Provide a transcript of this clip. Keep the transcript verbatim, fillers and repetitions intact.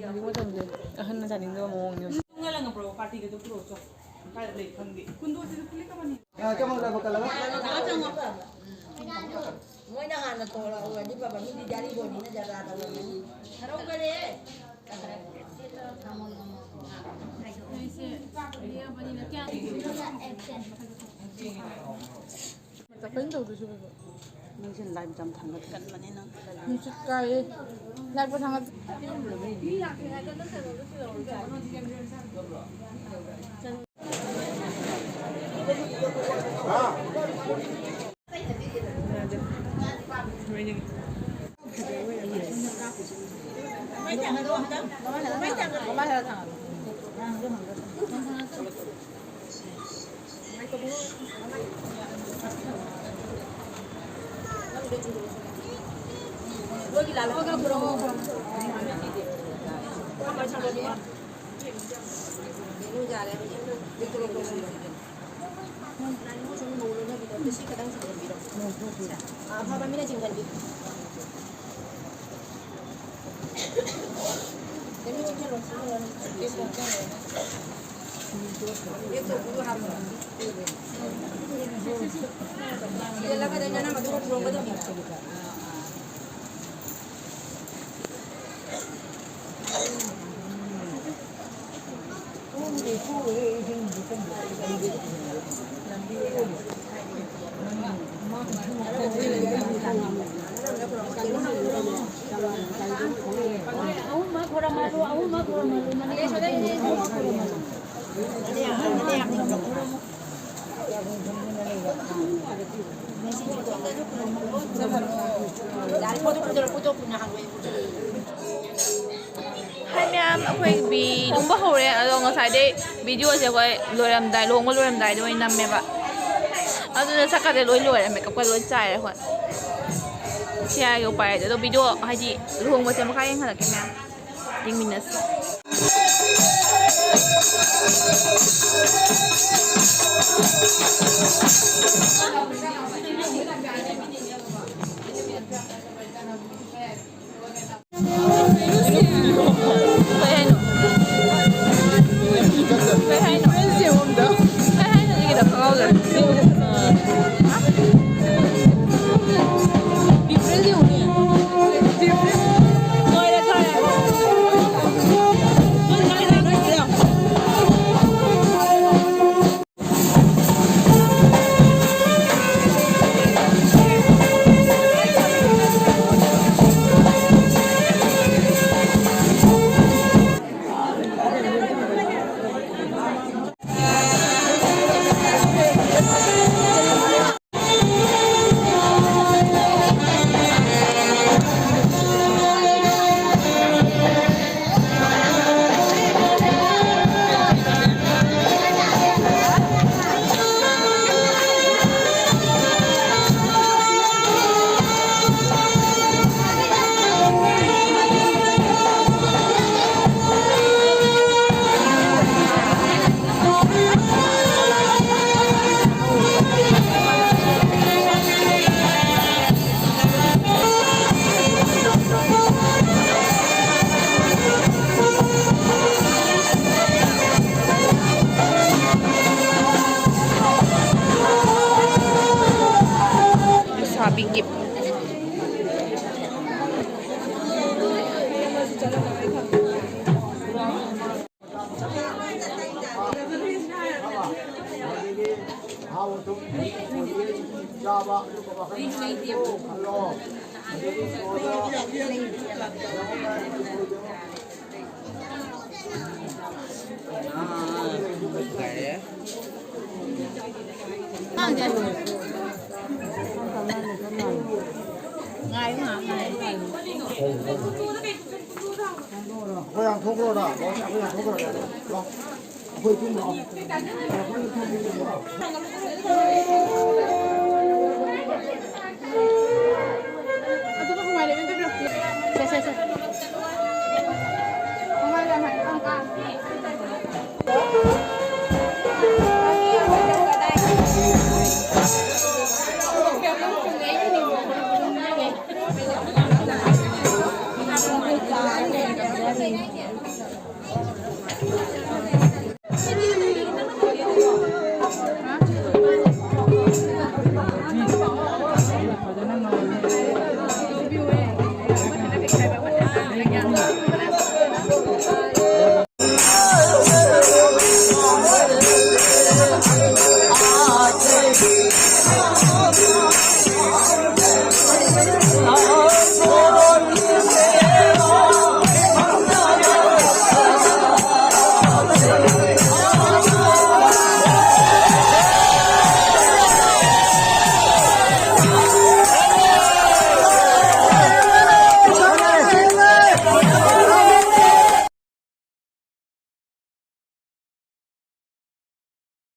ꯍꯧꯖꯤꯛ ꯃꯇꯝꯁꯦ ꯑꯍꯟꯅ ꯆꯥꯅꯤꯡꯗꯕ ꯃꯑꯣꯡꯅꯦ꯫ ꯄꯥꯔꯇꯤꯒꯗꯣ ꯄꯨꯔꯛꯑꯣ ꯆꯣ꯫ ꯀꯥꯏꯗ ꯂꯩ ꯈꯪꯗꯦ꯫ ꯀꯨꯟꯗꯣꯁꯤꯁꯨ ꯐꯨꯂꯤꯠ ꯑꯃꯅꯤ꯫ ꯃꯣꯏꯅ ꯍꯥꯟꯅ ꯇꯧꯔꯛꯑꯗꯤ ꯐꯕ, ꯃꯤꯗꯤ ꯖꯥꯔꯤ ꯕꯣꯅꯤꯅ ꯖꯒꯥ ꯇꯧꯔꯛꯑꯗꯤ ꯍꯔꯧꯒꯔꯦ꯫ ꯀꯩꯅꯣ ꯇꯧꯗꯣꯏꯁꯤꯕꯣ? ꯅꯪꯁꯦ ꯂꯥꯏꯠ ꯌꯥꯝ ꯊꯥꯡꯒꯠꯀꯟꯕꯅꯤ ꯅꯪ꯫ ꯅꯨꯡꯁꯤꯠ ꯀꯥꯏꯌꯦ꯫ ꯂꯥꯏꯠ ꯄꯣꯠ ꯊꯥꯡꯒꯠ- ꯑꯐꯕ ꯃꯤꯅ ꯆꯤꯡꯒꯟꯕꯤ꯫ ꯍꯥꯏ ꯃꯌꯥꯝ, ꯑꯩꯈꯣꯏ ꯕꯤ ꯂꯨꯍꯣꯡꯕ ꯍꯧꯔꯦ꯫ ꯑꯗꯣ ꯉꯁꯥꯏꯗꯩ ꯚꯤꯗꯤꯑꯣꯁꯦ ꯑꯩꯈꯣꯏ ꯂꯣꯏꯔꯝꯗꯥꯏ, ꯂꯨꯍꯣꯡꯕ ꯂꯣꯏꯔꯝꯗꯥꯏꯗ ꯑꯣꯏꯅ ꯅꯝꯃꯦꯕ꯫ ꯑꯗꯨꯅ ꯁꯛꯀꯁꯦ ꯂꯣꯏ ꯂꯣꯏꯔꯦ, ꯃꯦꯀꯞꯀ ꯂꯣꯏ ꯆꯥꯏꯔꯦ ꯑꯩꯈꯣꯏ꯫ ꯁꯤ ꯍꯥꯏꯔꯒ ꯎꯄꯥꯏ ꯂꯩꯇꯦ꯫ ꯑꯗꯣ ꯚꯤꯗꯤꯑꯣ ꯍꯥꯏꯗꯤ ꯂꯨꯍꯣꯡꯕꯁꯦ ꯃꯈꯥ ꯌꯦꯡꯍꯜꯂꯛꯀꯦ ꯃꯌꯥꯝ꯫ ꯌꯦꯡꯃꯤꯟꯅꯁꯤ꯫ ꯄꯤꯡꯒꯤ꯫ ꯑꯩꯈꯣꯏ ꯌꯥꯝ ꯊꯣꯛꯈ꯭ꯔꯣꯗ, ꯑꯩꯈꯣꯏ ꯌꯥꯝ ꯊꯣꯛꯈ꯭ꯔꯣꯗ꯫ ꯂꯥꯛꯑꯣ꯫ ꯑꯩꯈꯣꯏ ꯄꯨꯟꯅ ꯂꯥꯛꯑꯣ꯫